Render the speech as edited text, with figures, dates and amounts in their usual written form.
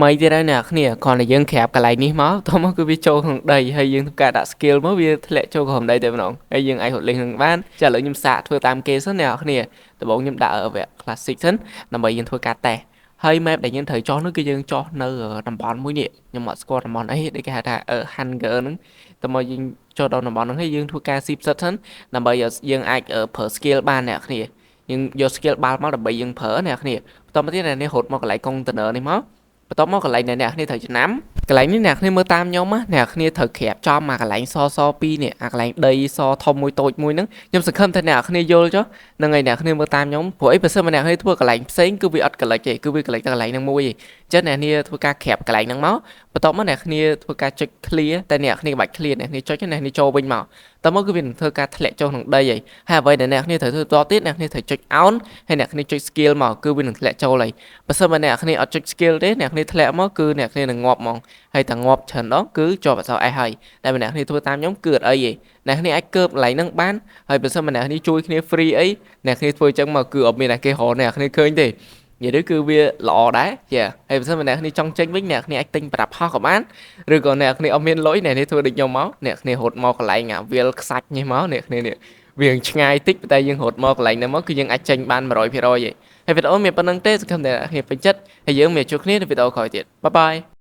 ថ្មីទៀតហើយអ្នកគ្នាគ្រាន់តែយើងក្រាបកន្លែងនេះមកតោះមកគឺវាចូលក្នុងដីហើយយើងធ្វើការដាក់ skill មកវាធ្លាក់ចូលក្នុងដីតែម្ដងហើយយើងអាចរត់លេងនឹងបានចាឥឡូវខ្ញុំសាកធ្វើតាមគេសិនអ្នកគ្នាដំបូងខ្ញុំដាក់វគ្គ classic សិនដើម្បីយើងធ្វើការតេស្តហើយ map ដែលយើងត្រូវចោះនោះគឺយើងចោះនៅតំបន់មួយនេះខ្ញុំអត់ស្គាល់តំបន់អីដូចគេហៅថា hunger ហ្នឹងតើមកយើងចូលដល់តំបន់ហ្នឹងហើយយើងធ្វើការស៊ីផ្សិតសិនដើម្បីឲ្យយើងអាចប្រើ skill បានអ្នកគ្នាយើងយក skill បាល់មកដើម្បីយើងប្រើអ្នកគ្នាបន្តមកទៀតអ្នកនេះរត់មកកន្លែង container នេះមកបន្ទាប់មកកន្លែងដែលអ្នកគ្នាត្រូវចំណាំកន្លែងនេះអ្នកគ្នាមើលតាមខ្ញុំណាអ្នកគ្នាត្រូវក្រាបចំអាកន្លែងសសពីរនេះអាកន្លែងដីសធំមួយតូចមួយហ្នឹងខ្ញុំសង្ឃឹមថាអ្នកគ្នាយល់ចុះហ្នឹងហើយអ្នកគ្នាមើលតាមខ្ញុំព្រោះអីបើសិនមកអ្នកគ្នាធ្វើកន្លែងផ្សេងគឺវាអត់កលិចទេគឺវាកលិចតែកន្លែងហ្នឹងមួយឯងអញ្ចឹងអ្នកគ្នាធ្វើការក្រាបកន្លែងហ្នឹងមកបន្ទាប់មកអ្នកគ្នាធ្វើការចុច clear តែអ្នកគ្នាមិនបាច់ clear អ្នកគ្នាចុចអ្នកគ្នាចូលវិញមកតមកគឺវានឹងធ្វើការធ្លាក់ចូលក្នុងដីហើយហើយអ្វីដែលអ្នកគ្នាត្រូវធ្វើតទៀតអ្នកគ្នាត្រូវចុច on ហើយអ្នកគ្នាចុច skill មកគឺវានឹងធ្លាក់ចូលហើយបើសិនបើអ្នកគ្នាអត់ចុច skill ទេអ្នកគ្នាធ្លាក់មកគឺអ្នកគ្នានឹងងាប់ហ្មងហើយតែងាប់ច្រើនដងគឺជាប់អក្សរ S ហើយតែបើអ្នកគ្នាធ្វើតាមខ្ញុំគឺអត់អីទេអ្នកគ្នាអាចកើបកន្លែងហ្នឹងបានហើយបើសិនបើអ្នកគ្នាជួយគ្នា free អីអ្នកគ្នាធ្វើអញ្ចឹងមកគឺអត់មានអ្នកគេរកអ្នកគ្នាឃើញទេនិយាយទៅគឺវាល្អដែរចាហើយបើសិនបើអ្នកគ្នាចង់ចេញវិញអ្នកគ្នាអាចទិញប្រដាប់ហោះក៏បានឬក៏អ្នកគ្នាអត់មានលុយអ្នកគ្នាធ្វើដូចខ្ញុំមកអ្នកគ្នារត់មកកន្លែងអាវាលខ្សាច់នេះមកអ្នកគ្នានេះវាឆ្ងាយតិចតែយើងរត់មកកន្លែងហ្នឹងមកគឺយើងអាចចេញបាន100%ឯងហើយវីដេអូមានប៉ុណ្្នឹងទេសង្ឃឹមថាអ្នកគ្នាពេញចិត្តហើយយើងមានជួបគ្នានៅវីដេអូក្រោយទៀត bye bye.